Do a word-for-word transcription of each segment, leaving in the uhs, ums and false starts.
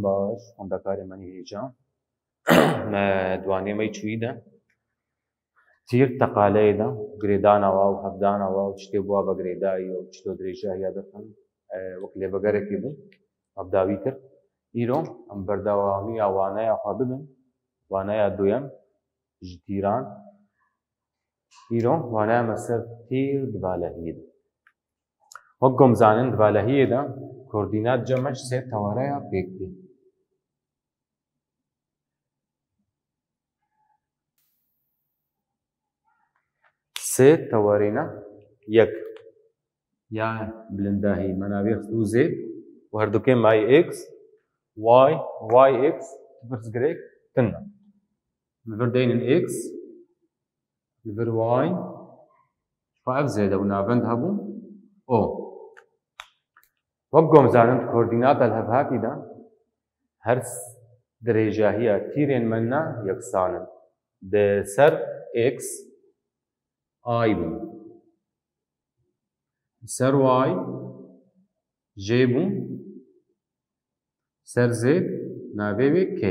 Baş, xwendekarê me nî hêja. Me di wanê me yê çûyî de tîr teqaleyê de girêdana wa û hevdana wa û tiştê bi wa ve girêdayî û çilo dirêjahiya dixin, e, wek lêvegerekê bû, me bi dawî kir. Îro em berdewamiya waneya xwe bibin, waneya duyem ji tîran. Îro waneya me ser tîr di valehiyê de. Wek ku em zanin, di valehiyê de koordînat cem me ji sê tewareya pêk tê. Sê tewarîna yek. Ya bilindahî me navê xistû zêd û herdukê mayî x, y, y x, tu pirsgirêk tune. Li vir deynin x, li vir y, xwe ev zêde û navend hebû o. Wek ku em zanin, di koordînata lihevhatî de her s-, dirêjahiya tîrên me ne yeksan in. Di ser x, y bû. Ser y, j bû. Ser zêd, navê wê k.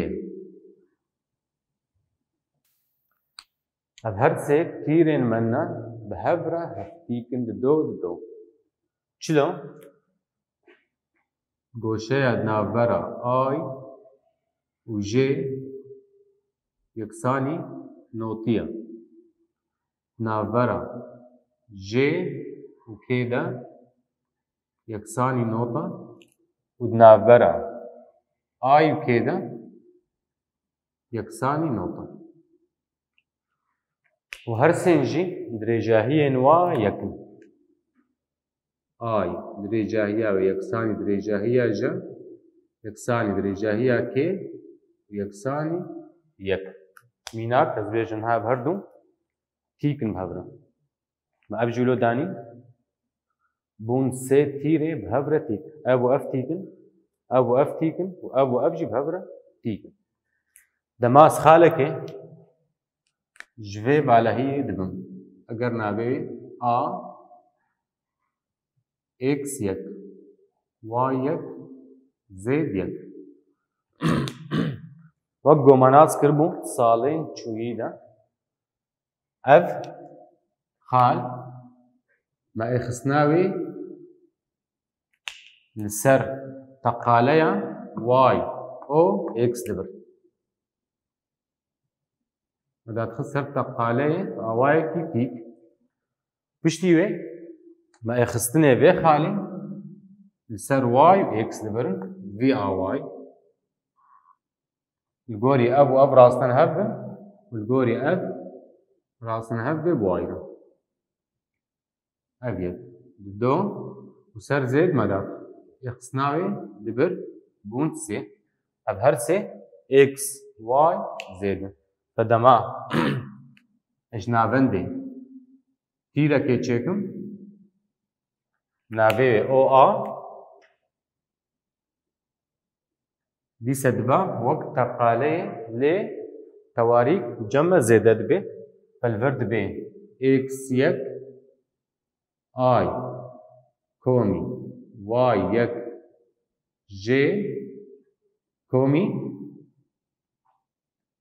Ev her sê tîrên me ne bi hev re heftîk in, dido, dido. Çilo? Goşeya navbera y û j yeksanî notî ye. Navbera j û k de yeksanî not e û di navbera y û k de yeksanî not e. Û her sên jî dirêjahiyên wa yek in. Y dirêjahiya wê yeksanî dirêjahiya j, yeksanî dirêjahiya k û yeksanî yek. Mînak, ez bêjim, ha, ev her du tîk in bi hev re. Me ev jî wilo danî, bûn sê tîrê bi hev re tîk. Ev û ev tîk in, ev û ev tîk in û ev û ev jî bi hev re tîk in. Dema ez xalekê ji vê valehiyê dibim. Eger navê wê a x yek, y yek, zêd yek. Wek ku me nas kiribû salên çûyî de, ev xal me êxistina wê li ser teqaleya y o x dibir. Me dadixist ser teqaleyê awayekî tîk. Piştî wê me êxistinê vê xalê li ser y û x dibirin, vî awayî. Li gorî ev û ev rastin hev bin û li gorî ev rastin hev bê bi wayî re. Ev yek, dido û ser zêd me da. Êxistina wê dibir bûn sê. Ev her sê x, y, zêd in. Fe dema ez ji navendê tîrekê çêkim, navê wê o a, dîse dibe wek teqaleyê, lê tewarîk cem me zêde dibe. Li vir dibe x yek, y komî y yek, j komî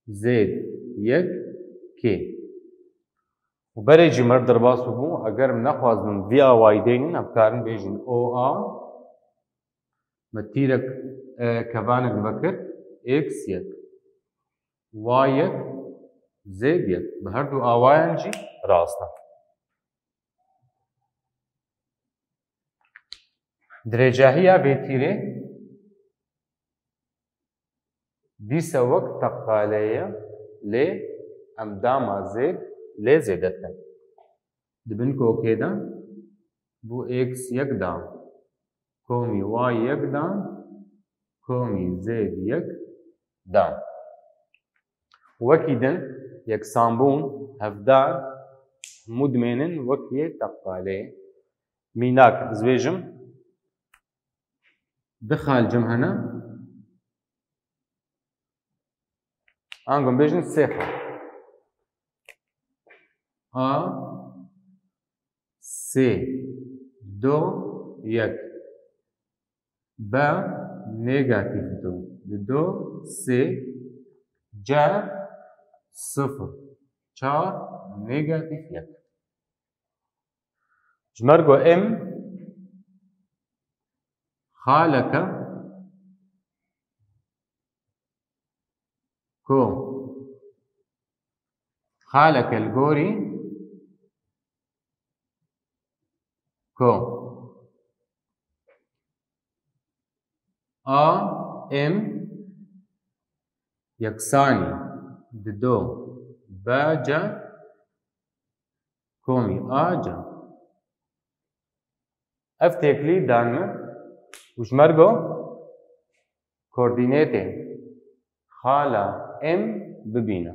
zêd yek, k. Û berê jî me derbas bû, eger em nexwazin vî awayî deynin, em karin bêjin o a, me tîrek, e, kevanek vekir, x yek, y yek, zêd yek. Bi her du awayan jî rast e. Dirêcahiya vê tîrê dîse wek teqaleyê ye, lê em dama zêd lê zêde dikin. Di bin kokê de bû x yek da, komî y yek da, komî zêd yek da. Wekî din, yeksanbûn, hevdar, hemû dimênin wek yê teqaleyê. Mînak, ez bêjim, du xal cem hene. Ango em bêjin sê xal. A, sê, do, yek. B, negatîf du. dido, sê, C, sifir, çar, negatîf yek. Ji mergo M xaleke ku xaleke li gorî ku A M yeksanî dido B C komî A C. Ev têkilî dan min û ji mergo koordînêtên xala M bibîne.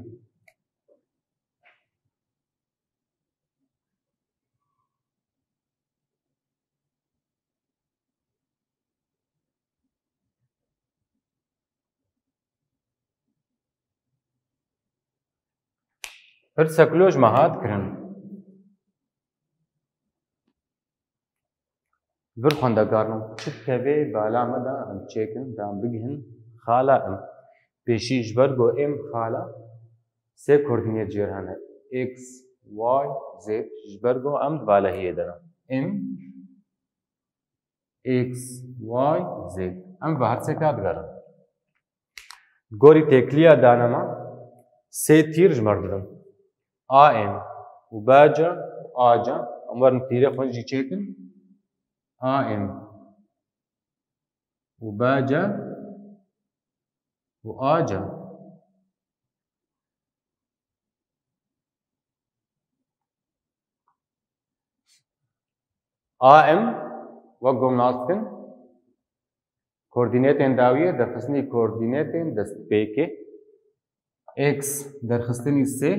Pirsek lo ji me hat kirin. Vir xwendekarno, çi tevê bala me de em çêkin, de em bigihin xala M. Pêşî ji ber ku M xala sê koordînêt jêr hene. X, Y, Z. Ji ber ku em di valehiyê de ne. M, X, Y, Z. Em ve her seka digerin. Gorî têkiliya dane me sê tîr ji me re didin. A M û B C û A C. Em werin tîrê xwe jî çêkin. A M û B C û A C. A M, wek ku em nas dikin, koordînetên dawiyê derxistinî koordînetên destpêkê, X derxistinî sê,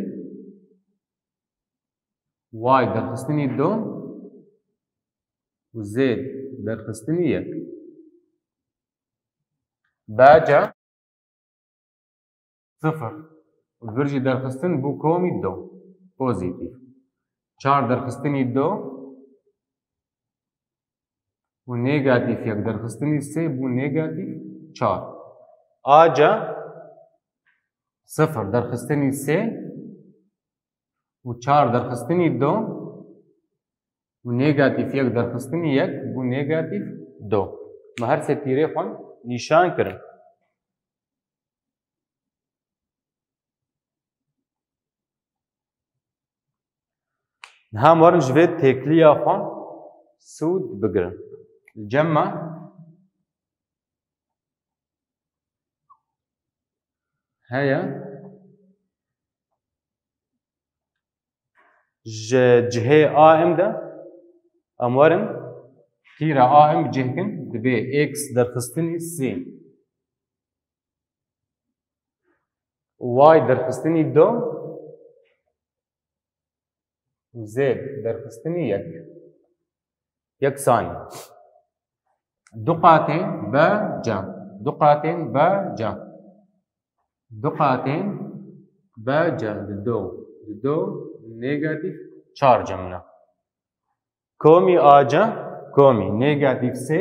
Y derxistinî du û Z derxistinî yek. B C sifir. Û vir jî derxistin bû komî du. Pozîtîf. Çar derxistinî du û negatîf yek derxistinî sê bû negatîf çar. A C sifir derxistinî sê û çar derxistinî du û negatîf yek derxistinî yek bû negatîf du. Me her sê tîrê xwe nîşan kirin. Niha em werin ji vê têkiliya xwe sûd bigirin. Li cem me heye. Ji cihê A M de em werin tîra A M cih kin, dibê X derxistinî sê, Y derxistinî du û Z derxistinî yek. Yeksanî. Du qatên B C. Du qatên B C. Du qatên B C dido, dido negatîf çar cemine. Komî A C, komî negatîf sê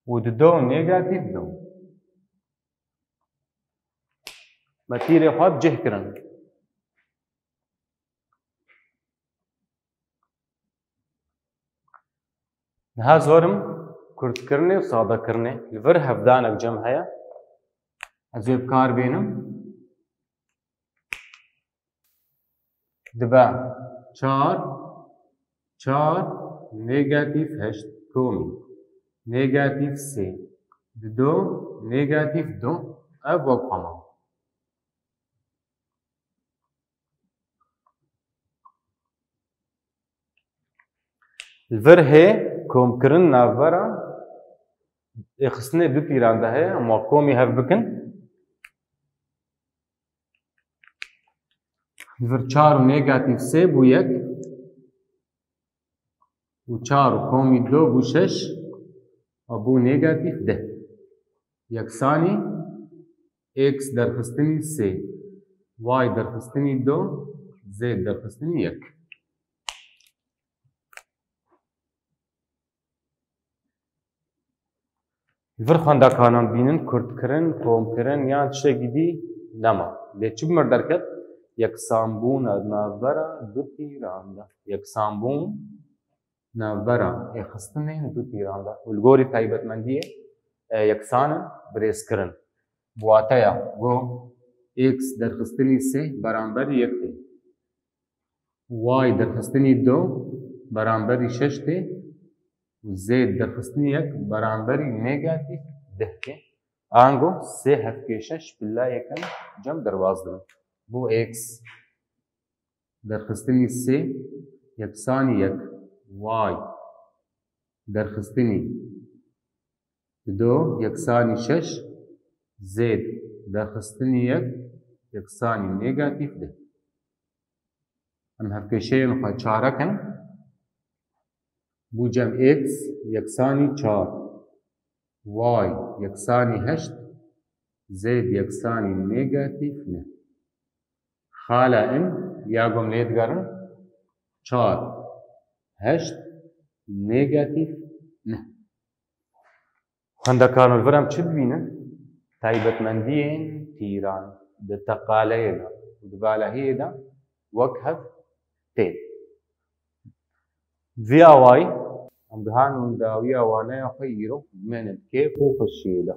û dido negatîf du. Me tîrê xwe bi cih kirin. Niha zorim kurtkirinê û sadekirinê. Li vir hevdanek cem heye. Ez wê bi kar bênim. Dibe çar, çar, negatîf heşt komî negatîf sê, dido, negatîf du, ev wek xwe ma. Li vir hê komkirin navbera êxistinê du tîran de heye, em wa komî hev bikin. Li vir çar û negatîf sê bû yek û çar û komî du bû şeş, a bû negatîf deh. Yeksanî x derxistinî sê, y derxistinî du, z derxistinî yek. Li vir xwendekaran bînin kurtkirin, komkirin yan tiştekî dî nema. Lê çi bi mir derket? Yeksanbûna di navbera du tîran de. Yeksanbûn navbera êxistinên du tîran de. Û li gorî taybetmendiyê, e, yeksan in, birêzkirin. Bi wateya ku x derxistinî sê beramberî yek tê. Y derxistinî du beramberî şeş tê û z derxistinî yek beramberî negatîf deh tê. Ango sê hevkêşe ji pilla yekem cem derbas dibin. Bo x derxistinî sê yeksanî yek, y derxistinî du yeksanî şeş, z derxistinî yek yeksanî negatîf deh. Em hevkêşeyên xwe çarek in. Bû cem x yeksanî çar, y yeksanî heşt, z yeksanî negatîf neh. Xala in ya gom lê digerin çar, heşt, negatîf neh. Xwendekaran, li vir em çi dibînin? Taybetmendiyên tîran di teqaleyê de û di valahiyê de wek hev tên. Vî awayî em gihan û dawiya waneya xwe îro bimênin kêf û xweşiyê de.